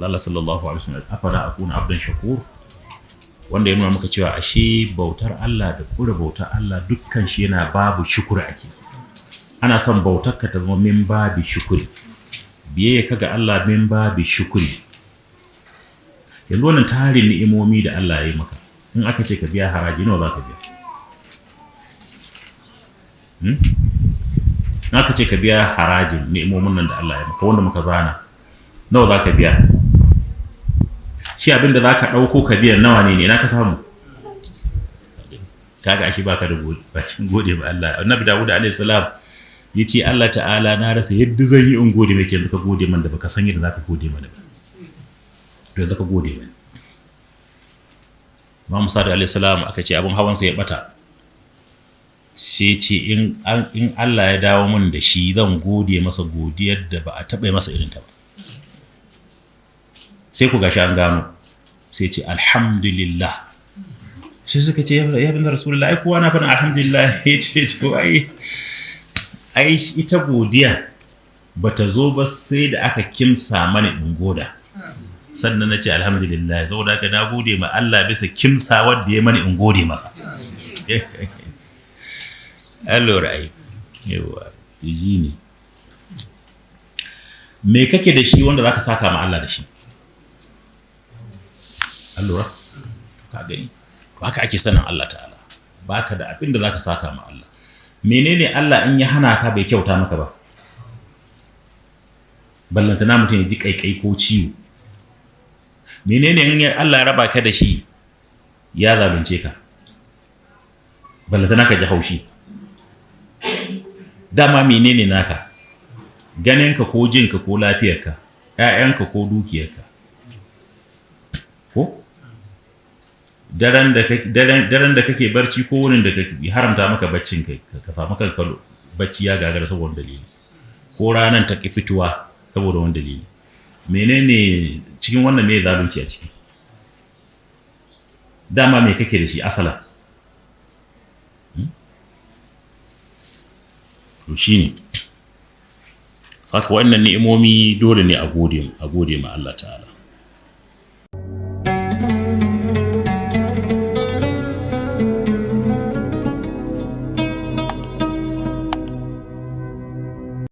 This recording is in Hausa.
Allah sallallahu alaihi wasallam, afala akuna abdan shakur, wanda ya nuna maka cewa ashe bautar Allah da kura bautar Allah dukkan shi yana babu shukuri ake so. Ana son bautar ka ta zama min babi shukuri, biyayya ka ga Allah min babi shukuri. Yanzu wannan tarin ni'imomi da Allah ya yi maka, in aka ce ka biya haraji, nawa za ka biya? In aka ce ka biya harajin ni'imomin nan da Allah ya maka wanda muka zana, nawa za ka biya? Shi abin da za ka ɗauko ka biya nawa ne na ka samu? Kaga ashe baka da bakin gode ba Allah. Annabi Dawud alaihi salam ya ce, Allah ta'ala, na rasa yadda zan yi in gode mai. Yanzu ka gode man da baka san yadda za ka gode mana ba, to yanzu ka gode mana. Imam Sadiq alaihi salam aka ce abin hawansa ya bata, sai ce in Allah ya dawo min da shi, zan gode masa godiyar da ba a taɓa masa irin ta ba. Sai ku gashi an gano, sai ce alhamdulillah. Sai suka ce, ya bin Rasulullah, ai kowa na faɗin alhamdulillah. Ya ce, to ai ita godiya bata zo ba sai da aka kimsa mani in goda, sannan na ce alhamdulillah. Saboda haka na gode ma Allah bisa kimsa wadda ya mani in gode masa. An lura ai. Yawa ji ne, me kake da shi wanda zaka saka ma Allah da shi? An lura, ka gani, to haka ake sanin Allah ta'ala. Baka da abin da zaka saka ma Allah. Menene Allah in ya hana ka bai kyauta maka ba? Ballantana mutum ya ji kaikai ko ciwo. Menene in Allah ya raba ka da shi ya zalunce ka? Ballantana ka ji haushi. Dama menene naka? Ganinka ko jinka ko lafiyarka, ‘ya'yanka ko dukiyarka, ko daren da kake barci ko wurin da kake haramta maka baccin, kai ka samu kanka bacci ya gagara saboda dalili, ko ranar ta ki fitowa saboda wani dalili. Menene cikin wannan? Me zalunci a ciki? Dama me kake da shi asala? To shine saka wannan ni'imomi dole ne a gode ma Allah ta'ala.